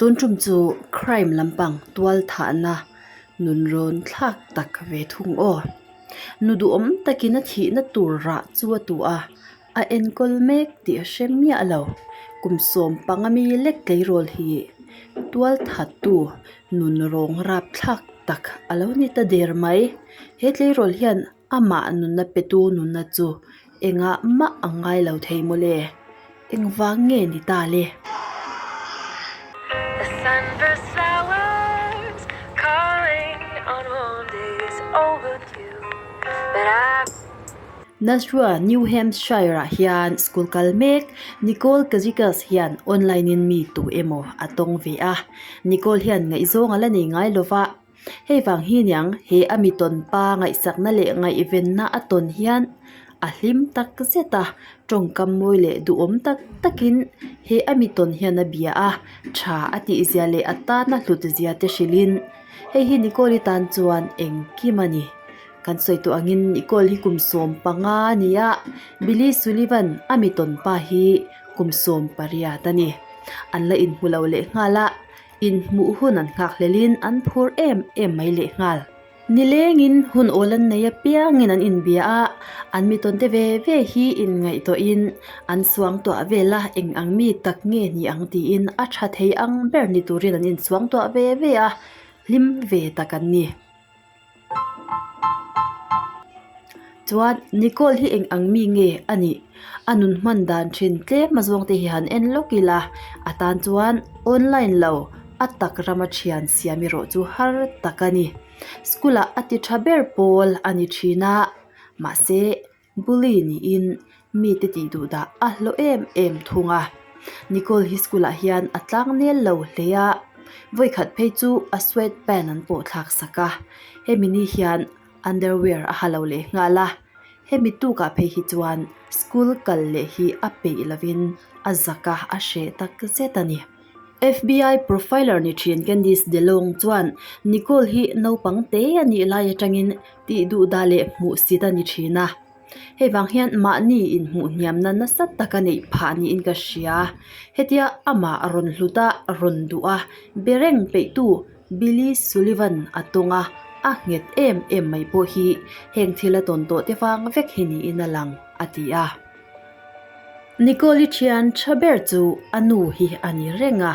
Tun tum chu crime lampang tual thahna nun rawn thlak tak ve thung aw. Nu duhawm takin a thihna tur rah chu a tu a, a enkawl mek tih a hre miah lo. Kum sawm panga mi lek tleirawl hi tual thattu nun rawng rap thlak tak a lo ni ta der mai. He tleirawl hian amah nunna petu nunna chu engah mah a ngai lo thei mawle. Engvang nge ni ta le? Nashua, New Hampshire-ah hian school kal mek Nicole Kazikas hian online-in mi tu emaw a tawng ve a. Nicole hian ngaihzawng a la nei ngai lo va, hei vang hi niang he a mi tawn pa ngaihsakna leh ngaihvenna a tawn hian a hlim tak zet a, tawngkam mawi leh duhawm tak takin he a mi tawn hian a bia a, tha a tihzia leh a tana hlut zia te hrilhin hei hi Nicole-i tan chuan engkim a ni. Kan sawi tawh angin Nicole hi kum 15 a ni a, Billy Sullivan a mi tawn pa hi kum 18 a ni. An la inhmu lo leh nghal a, inhmuh hun an nghak hlelin an phur em em mai leh nghal. Nilengin hun awl an nei apiangin an inbia a, an mi tawn te ve ve hi inngaihtuahin an suangtuah vel a, eng ang mi tak nge ni ang tiin a tha thei ang ber ni turin an insuangtuah ve ve a, hlim ve tak an ni. Chuan Nicole hi eng ang mi nge a nih? A nun hman dan thin tlem a zawng te hi han en lawk ila, a tan chuan online lo a tak rama thian siam erawh chu har tak a ni. School ah a ti tha ber pawl a ni thin a, mahse Bully niin mite tih duh dah a hlawh em em thung a. Nicole hi school ah hian a tlang nel lo hle a, vawikhat phei chu a sweat pant an pawh thlak sak a, hemi ni hian underwear a ha lo leh nghal a, hemi tukah phei hi chuan school kal leh hi a peih lovin a zak a, a hreh tak zet a ni. FBI profiler ni thin Candice DeLong chuan Nicole hi naupang te a nih lai atangin tih duh dah leh hmuh sit a ni thin a. Hei vang hian mahni inhmuh hniamna nasa tak a neih phah niin ka hria. Hetia amah rawn hlut a, rawn duh a, be reng peihtu Billy Sullivan a tawng a, a nghet em em mai pawh hi heng thil a tawn tawh te vang vek hi niin a lang, a ti a. Nicole-i thian tha ber chu a nu hi a ni reng a,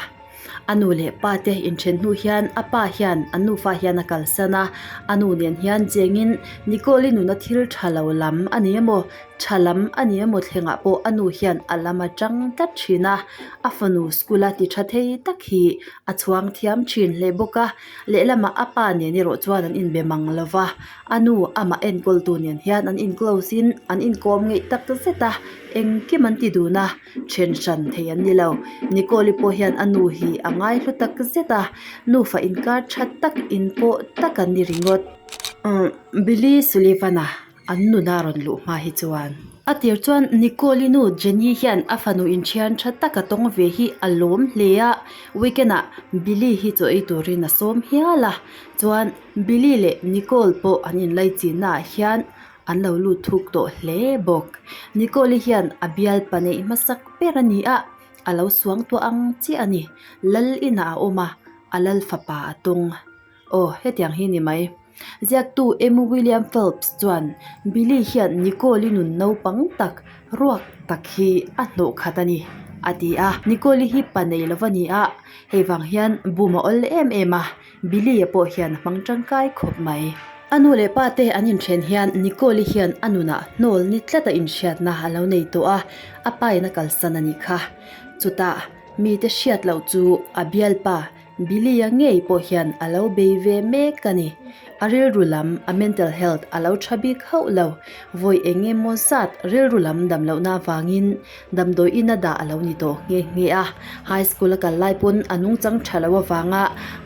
a nu leh pa te inthen hnu hian a pa hian an nufa hian a kalsan a, a nu nen hian chengin Nicole-i nuna thil tha lo lam a ni emaw tha lam a ni emaw thlengah pawh a nu hian a lam atang tlat thin a, a fanu school a ti tha thei tak hi a chhuang thiam thin hle bawk a, lehlamah a pa nen erawh chuan an inbe mang lo va. A nu amah enkawltu nen hian an in close in an inkawm ngeih tak zet a, engkim an ti dun a, then hran thei an ni lo. Nicole-i pawh hian a nu hi a ngai hlu tak zet a, nufa inkar tha tak in pawh tak an ni ringawt. Umm Billy Sullivan-a an nuna rawn luh hma hi chuan. A tir chuan Nicole-i nu Jenny hian a fanu inthian tha taka tawng ve hi a lawm hle a, weekend-ah Billy hi chaw ei turin a sawm hial a, chuan Billy leh Nicole pawh an inlaichinna ah hian an lo lut thuk tawh hle bawk. Nicole-i hian a bialpa neih hmasak ber a ni a, a lo suang tuah ang chiah a ni. Lal inah a awm a, a lal fapa a tawng. Aw, hetiang hi ni mai. Ziaktu M. William Phelps chuan Billy hian Nicole-i nun naupang tak, ruak tak hi a hnawh khat a ni, a ti a. Nicole-i hi pa nei lo a ni a, hei vang hian bum a awl em em a. Billy-a pawh hian a hmang tangkai khawp mai. A nu leh pa te an inthen hian Nicole-i hian a nunah hnawl ni tlat a inhriatna a lo nei tawh a, a pa in a kalsan a nih kha. Chutah mite hriat loh chu a bialpa Billy-a ngei pawh hian a lo bei ve mek a ni. A rilru lam, a mental health, a lo tha bik hauh lo. Vawi eng emaw zat rilru lam dam lohna avangin Damdawi ina dah a lo ni tawh nghe nghe a, high school a kal lai pawn a nungchang tha lo avanga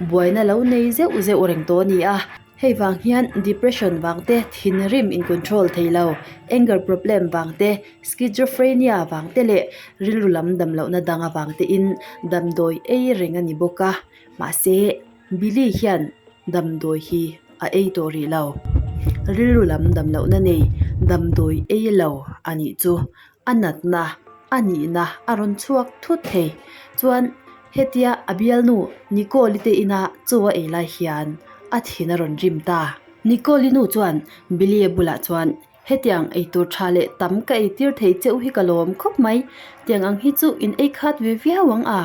buaina lo nei zeuh zeuh reng tawh a ni a. Hei vang hian depression vang te, thinrim in control thei lo, anger problem vang te, schizophrenia vang te leh rilru lam dam lohna dang avang te in damdawi ei reng a ni bawk a, mahse Billy hian damdawi hi a ei tawh rih lo. Rilru lam dam lohna nei damdawi ei lo a nih chu a natna a nihna a rawn chhuak thut thei. Chuan Hetia a bialnu Nicole-i te ina chaw a ei lai hian a thin a rawn rim ta. Nicole-i nu chuan Billy-a bulah chuan, Hetiang eitur tha leh tam ka eitir thei cheu hi ka lawm khawp mai, tiang ang hi chu in ei khat ve viau ang a,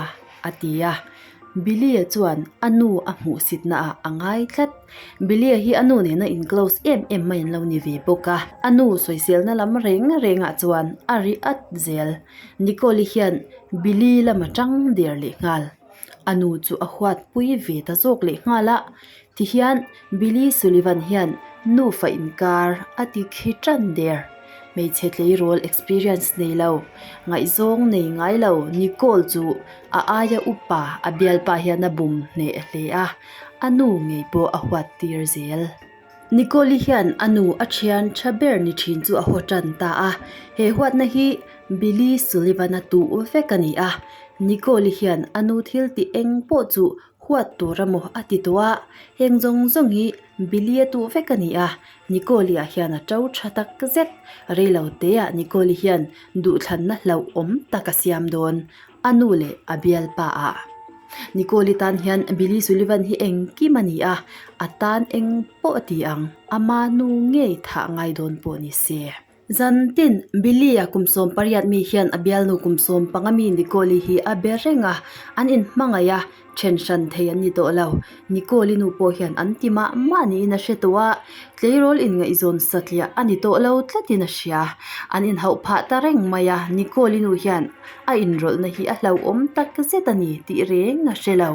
a ti a. Billy-a chuan a nu a hmuhsitna ah a ngai tlat. Billy-a hi a nu nena in close em em mai an lo ni ve bawk a. A nu sawiselna lam reng rengah chuan a ri at zel. Nicole-i hian Billy lama tang der leh nghal. A nu chu a huat pui ve ta zawk leh nghal a. Tihian Billy Sullivan hian nufa inkar a ti khi tan der. Hmeichhe tleirawl experience nei lo, ngaihzawng nei ngai lo Nicole chu a aia upa a bialpa hian a bum hneh hle a, a nu ngei pawh a huat tir zel. Nicole-i hian a nu a thian tha ber ni thin chu a haw tan ta a, he huatna hi Billy Sullivan-a tuh vek a ni a. Nicole-i hian a nu thil tih eng pawh chu huat tur a maw a ti tawh a, heng zawng zawng hi Billy-a tuh vek a ni a, Nicole-i-ah hian a to tha tak zet. Reilo teah Nicole-i hian duhthlanna hlauhawm tak a siam dawn. A nu leh a bialpa ah. Nicole-i tan hian Billy Sullivan hi engkim a ni a, a tan eng pawh a ti ang, ama nu ngei thah ngai dawn pawh ni se. Zan tin, Billy-a kum 18 mi hian a bialnu kum 15 mi Nicole-i hi a be reng a, an inhmangaih a, then hran thei an ni tawh lo. Nicole-i nu pawh hian an ti mah mah niin a hre tawh a, tleirawl inngaihzawn satliah a ni tawh lo tlatin a hria. An inhauh phah ta reng mai a, Nicole-i nu hian a inrawlhna hi a hlauhawm tak zet a ni tih reng a hre lo.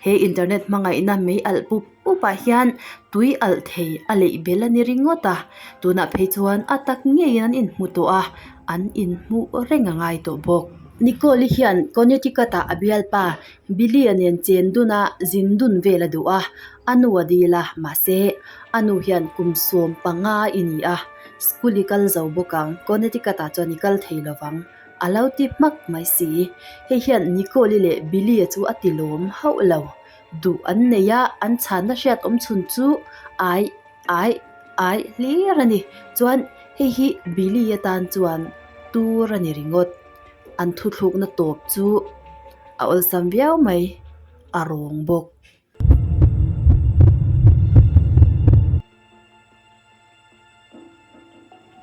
He internet hmangaihna mei alh pup pupah hian tui alh thei a leih bel a ni ringawt a, tunah phei chuan a tak ngeiin an inhmu tawh a, an inhmuh reng a ngai tawh bawk. Nicole-i hian Connecticut-ah a bialpa Billy-a nen chen dun a zin dun vel a duh a, a nu a dil a, mahse a nu hian kum 15 i ni a, school i kal zo bawk ang, Connecticut-ah chuan i kal thei lo vang, a lo ti hmak mai si. Hei hian Nicole-i leh Billy-a chu a ti lawm hauh lo. Duh an nei a, an chhanna hriat awm chhun chu ai, ai, ai hlir a ni. Chuan hei hi Billy-a tan chuan tur a ni ringawt. An thuthlukna tawp chu a awlsam viau mai, a rawng bawk.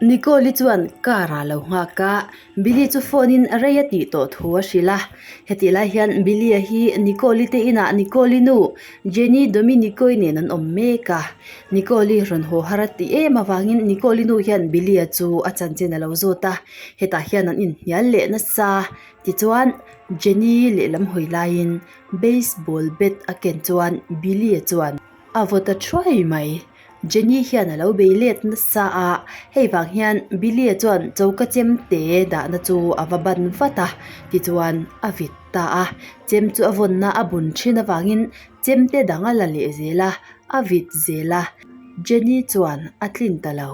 Nicole-i chuan car ah lo nghak a, Billy chu phone in rei a tih tawh thu a hrilh a. Hetih lai hian Billy-a hi Nicole-i te inah Nicole-i nu Jenny Dominico-i nen an awm mek a. Nicole-i rawn haw har a tih em avangin Nicole-i nu hian Billy-a chu a chanchin a lo zawt a, hetah hian an inhnial leh nasa. Tichuan Jenny lehlam hawi laiin baseball bat a ken chuan Billy-a chuan a vaw ta thuai mai. Jenny hian a lo bei let nasa a, hei vang hian Billy-a chuan choka chem te dahna chu a va ban vat a, tichuan a vit ta a. Chem chu a vawnna a bun thin avangin chem te dang a la leh zel a, a vit zel a, Jenny chuan a tlin ta lo.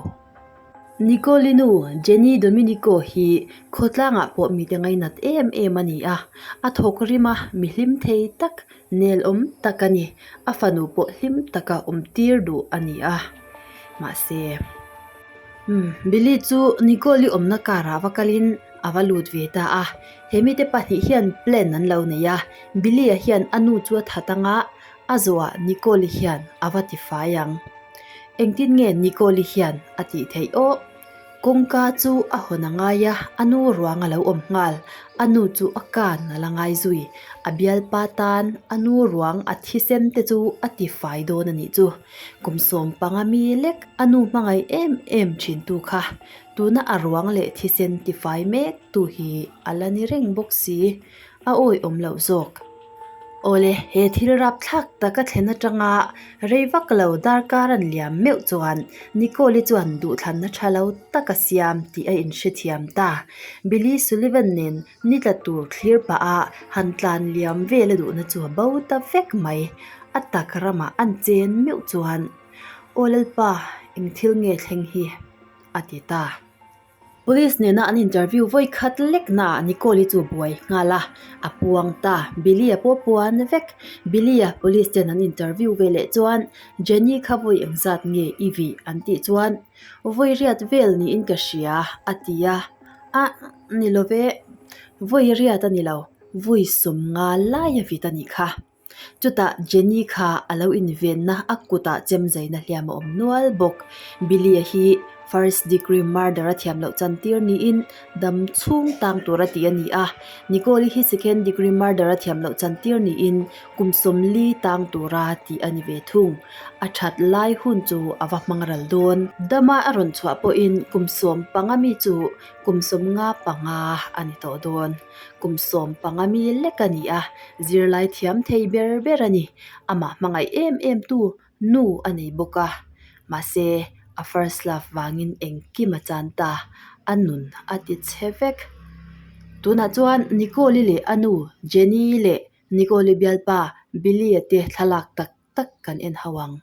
Nicole-i nu Jenny Dominico hi khawtlangah pawh mite ngainat em em a ni a, a thawk rim a, mi hlim thei tak Nel awm tak a ni, a fanu pawh hlim taka awm tir duh a ni a. Mahse, umm, Billy chu Nicole-i awmna car-ah va kalin a va lut ve ta a. He mite pahnih hian plan an lo nei a, Billy-a hian a nu chu a that anga a zawhah Nicole-i hian a va tifai ang. Engtin nge Nicole-i hian a tih theih aw? Kawngka chu a hawn a ngai a, a nu ruang a lo awm nghal. A nu chu a kan a la ngai zui. A bialpa tan a nu ruang a thisem te chu a ti fai dawn a nih chu. Kum 15 mi lek a nu hmangaih em em thin tu kha. Tuna a ruang leh thisen ti fai mek tu hi a la ni reng bawk si. A awihawm loh zawk. Awle, he thil rapthlak taka thlen atanga rei vak lo darkar an liam meuh chuan Nicole-i chuan duhthlanna tha lo tak a siam tih a inhrethiam ta. Billy Sullivan nen ni tla tur thlir pah a han tlan liam vel a duhna chu a bo ta vek mai. A tak ramah an chen meuh chuan, Aw Lalpa, eng thil nge thleng hi? a ti ta. Police nena an interview vawi khat lek naah Nicole-i chu buai nghal a, a puang ta. Billy-a pawh puan vek. Billy-a police ten an interview ve leh chuan Jenny kha vawi engzat nge i vih an tih chuan vawi riat vel niin ka hria a ti a, Ah ni lo ve, vawi riat a ni lo. Vawi 50 lai a vit a nih kha. Chutah Jenny kha a lo invenna a kutah chem zaina hliam a awm nual bawk. Billy-a hi first degree murder a thiam loh chantir niin dam chhung tang tura tih a ni a. Nicole-i hi second degree murder a thiam loh chantir niin kum 40 tang tura tih a ni ve thung. A that lai hun chu a va hmang ral dawn. Dama a rawn chhuah pawhin kum 15 mi chu kum 55 a ni tawh dawn. Kum 15 mi lek a ni a, zirlai thiam thei ber ber a ni. Amah hmangaih em em tu nu a nei bawk a. Mahse, a first love vangin engkim a chan ta, a nun a ti chhe vek. Tunah chuan Nicole-i leh a nu Jenny-i leh Nicole-i bialpa Billy-a te thlalak tak tak kan en ho ang.